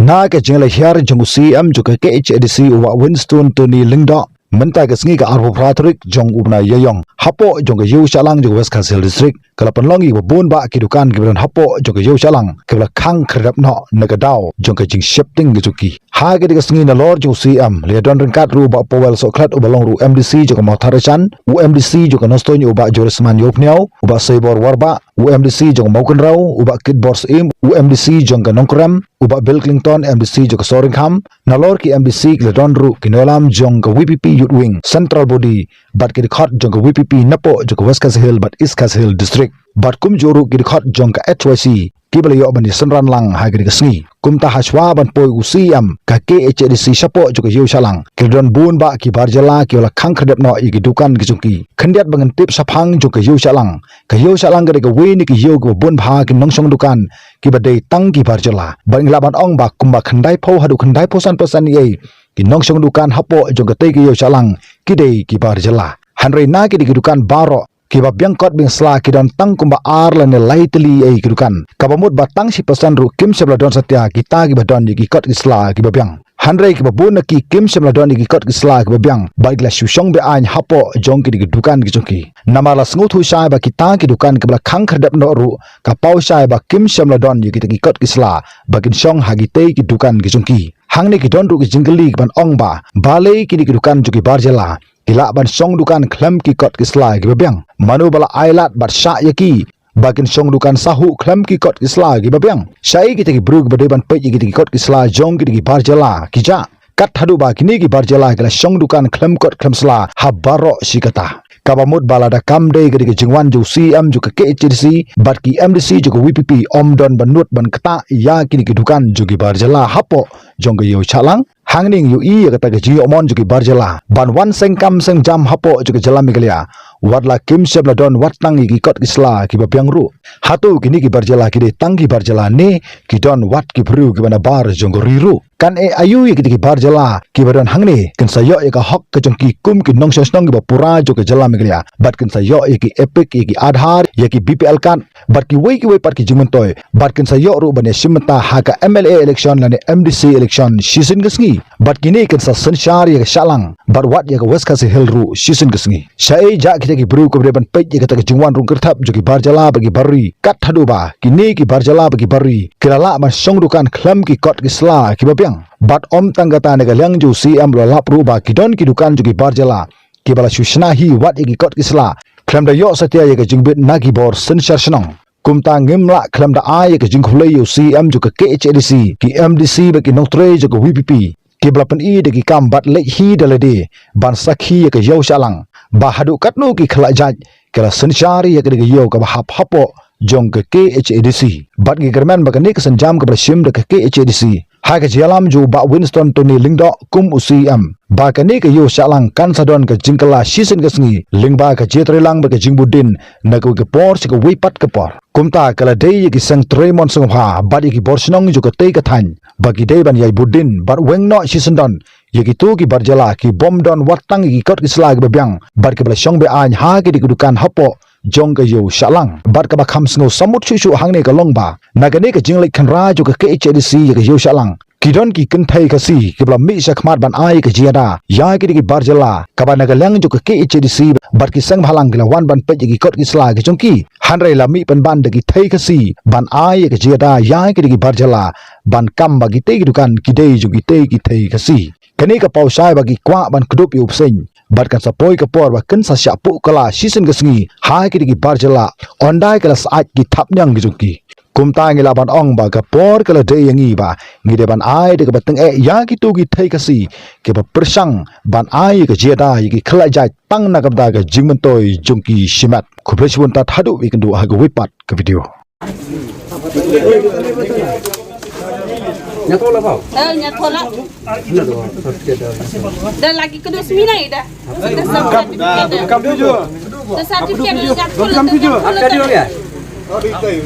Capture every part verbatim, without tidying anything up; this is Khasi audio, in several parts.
Na ka jingleit hiar jong u C E M jong ka K H A D C u Bah Winston Tony Lyngdoh, mynta ka sngi ka arphew phra tarik jong u bnai Ïaïong, hapoh jong ka Ïew Shah Lang jong ka West Khasi Hills District, ka la pynlong ïa kiba bun bah ki dukan kiba don hapoh jong ka Ïew Shah Lang kiba la khang khyrdep noh na ka daw jong ka jingsheptieng ka jong ki. Ha katei ka sngi nalor jong u C E M la ïadon ryngkat ruh u Bah Powell Sohkhlet uba long ruh u M D C jong ka Mawthadraishan, u M D C jong ka Nongstoiñ u Bah Joyrisman Ïewphniaw, u Bah Saibor Warbah, u M D C jong ka Mawkynrew u Bah Kitbor Syiem, u M D C jong ka Nongkrem u Bah Bill Clinton, M D C jong ka Sohryngkham, nalor ki M D C ki la don ruh ki nongïalam jong ka V P P Youth Wing Central Body bad ki dkhot jong ka V P P napoh jong ka West Khasi Hills bad East Khasi Hills District. Bad kumjuh ruh ki dkhot jong ka H Y C kiba la ïoh ban ïasynran lang ha katei ka sngi. Kumta hashwa ban poi u C E M ka K H A D C shapoh jong ka Ïew Shah Lang, ki la don bun bah ki bar jylla kiba la khang khyrdep noh ïa ki dukan ki jong ki. Khyndiat ba ngin tip shaphang jong ka Ïew Shah Lang, ka Ïew Shah Lang ka dei kawei na ki ïew kiba bun bha ki nongshong dukan kiba dei tang ki bar jylla. Bad ngi lah ban ong ba kumba khyndaiphew haduh khyndaiphew san percent ïa ki nongshong dukan hapoh jong katei ka Ïew Shah Lang ki dei ki bar jylla. Hynrei na ki dei ki dukan baroh kiba biang kot biang sla ki don tang kumba ar lane lai tylli ïa ki dukan. Kaba mut ba tang shi percent ruh kim shym la don satia kita kiba don ïa ki kot ki sla kiba biang. Hynrei kiba bun na ki kim shym la don ïa ki kot ki sla kiba biang bad ki la shu shong be-aiñ hapoh jong ki dei ki dukan ki jong ki. Namar la sngewthuh shai ba kita ki dukan kiba la khang khyrdep noh ruh ka paw shai ba kim shym la don ïa kita ki kot ki sla ba kin shong ha kitei ki dukan ki jong ki. Hangne ki don ruh ki jingkylli kiban ong ba balei ki dei ki dukan jong ki bar jylla ki lah ban shong dukan khlem ki kot ki sla kiba biang. Mano ba la ai lad bad shah ïa ki ba kin shong dukan sahuh khlem ki kot ki sla kiba biang? Shaei kita ki briew kiba dei ban peit ïa kita ki kot ki sla jong kita ki bar jylla ki jah? Kat haduh ba kine ki bar jylla ki la shong dukan khlem kot khlem sla ha baroh shi katta. Kaba mut ba lada kam dei ka dei ka jingwan jong u C E M jong ka K H A D C bad ki M D C jong ka V P P, ym don ba nud ban ktah ïa kine ki dukan jong ki bar jylla hapoh jong ka Ïew Shah Lang. Hangne ngi ïohi ïa kata ka jingïohmon jong ki bar jylla ban wan seng kam seng jam hapoh jong ka jylla Meghalaya, wat la kim shym la don wat tang ïa ki kot ki sla kiba biang ruh. Hato kine ki bar jylla ki dei tang ki bar jylla ne ki don wat ki briew kiba na bar jong ka ri ruh? Kan ïa aïu ïa kita ki bar jylla kiba don hangne kin sa ïoh ïa ka hok ka jong ki kum ki nongshong shnong kiba pura jong ka jylla Meghalaya, bad kin sa ïoh ïa ki EPIC, ïa ki Aadhaar, ïa ki B P L card bad kiwei kiwei pat ki jingmyntoi, bad kin sa ïoh ruh ban ïashim bynta ha ka M L A election lane M D C election shisien ka sngi. Bad kine kin sa synshar ïa ka Shah Lang bad wat ïa ka West Khasi Hills ruh shisien ka sngi. Shaei jah kita ki briew kiba dei ban peit ïa kata ka jingwan rung kyrthep jong ki bar jylla bad ki bar ri, kat haduh ba kine ki bar jylla bad ki bar ri ki la lah ban shong dukan khlem ki kot ki sla kiba biang? Bad ym tang kata, na ka liang jong u C E M u la lap ruh ba ki don ki dukan jong ki bar jylla kiba la shu shna hi wat ïa ki kot ki sla khlem da ïoh satia ïa ka jingbit na ki bor synshar shnong. Kumta ngim lah khlem da ai ïa ka jingkhublei ïa u C E M jong ka K H A D C, ki M D C bad ki nongtrei jong ka V P P kiba la pyni da ki kam bad leit hi da lade ban sakhi ïa ka Ïew Shah Lang ba haduh katno ki khlajait ki la synshar ïa ka dei ka ïew kaba hap hapoh jong ka K H A D C. Bad ngi kyrmen ba kane ka sienjam kaba la shim da ka K H A D C ha ka jingïalam jong u Bah Winston Tony Lyngdoh kum u C E M, ba kane ka Ïew Shah Lang kan sa don ka jingkylla shisien ka sngi lyngba ka jingïatreilang bad ka jingbud dien na kawei ka por sha kawei pat ka por. Kumta ka la dei ïa ki seng trei mon sngewbha bad ïa ki bor shnong jong katei ka thaiñ ba ki dei ban ïai bud dien bad weng noh shisyndon ïa kito ki bar jylla ki bym don wat tang ïa ki kot ki sla kiba biang bad kiba la shong be-aiñ ha ki dei ki dukan hapoh jong ka Ïew Shah Lang. Bad kaba kham sngewsamut shuh shuh hangne ka long ba na kane ka jingleit khynra jong ka K H A D C ïa ka Ïew Shah Lang, ki don ki kynthei Khasi kiba la mih shakhmat ban ai ïa ka jingïada ïa ki dei ki bar jylla, kaba na ka liang jong ka K H A D C bad ki seng bhalang ki la wan ban peit ïa ki kot ki sla ki jong ki. Hynrei la mih pynban da ki thei Khasi ban ai ïa ka jingïada ïa ki dei ki bar jylla ban kam ba kitei ki dukan ki dei jong kitei ki thei Khasi. Kane ka paw shai ba ki kwah ban kdup ïa u bseiñ bad kan sa poi ka por ba kin sa shah puh kylla shisien ka sngi ha ki dei ki bar jylla, ynda ki la sah ki thapniang ki jong ki. Kumta ngi lah ban ong ba ka por ka la dei ïa ngi ba ngi dei ban ai da kaba tyngeh ïa kito ki thei Khasi kiba pyrshang ban ai ïa ka jingïada ïa ki khlajait tang na ka bynta ka jingmyntoi jong ki shimet. Khublei shibun, tad haduh ïa kynduh ha kawei pat ka video. Nya ko la pau? Eh, nya ko la. Da lagi kedua semina ida. Kam, kam tujuh. Kam tujuh. Kam tujuh.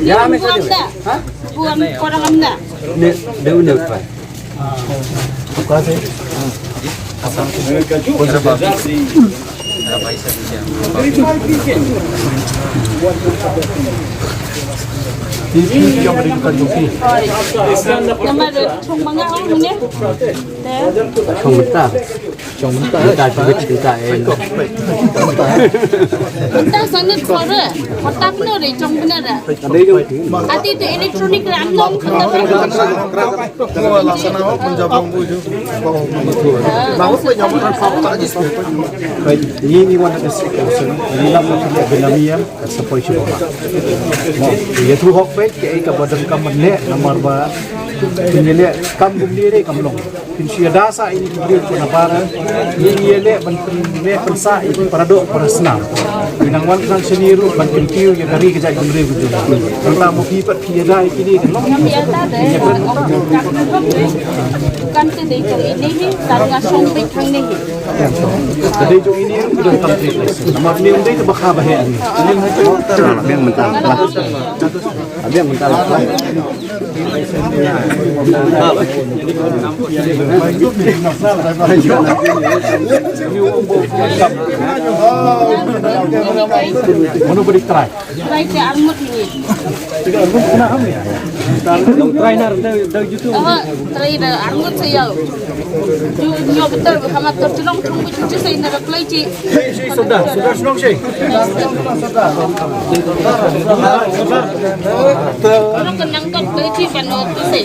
Ya, buang da. Buang korang amna. Ne, ne, ne, pa. Namar chong ma nga ong ne. Chong mynta. Chong mynta. Mynta chong mynta, eh. Mynta sanit sore. Hotap no re chong bynta re. Ati tu electronic re amlong khata re. Ngi ngi wan da sik ka sen. Ngi lam na ka Benami ïa ka sa poi shuwa. Mo, ïa tu hok peit ka ei kaba donkam ban leh namar ba phin ïa leh kam kumne re kam long. Phin shu ïada sa ïa ki briew ki na para. Ngi ïa leh ban pynleh pynsah ïa ki para doh para snam. Ngi nang wan khnang shane ruh ban kyntiew ïa ka ri ka jaitbynriew ka jong. Nangta mo phi pat phi ïada ïa kine ka long. Kan te dei jong ine hi, kan nga shong beit hangne hi. Ka dei jong ine hi, ka dei kam trade license. Namar ine ym dei kaba kha ba heh. Biang mynta. Biang mynta. Mano ba dei trai? Trai te arngut ngi. Trai nar da da jutu. Oh, trai da arngut sa ïa. Ju nyo betul ba kama tor tulong chung bu ju sa ina da play ji. Hey, hey, sodar, sodar shnong shi. Kalau kenang tok play ji pano tu sa.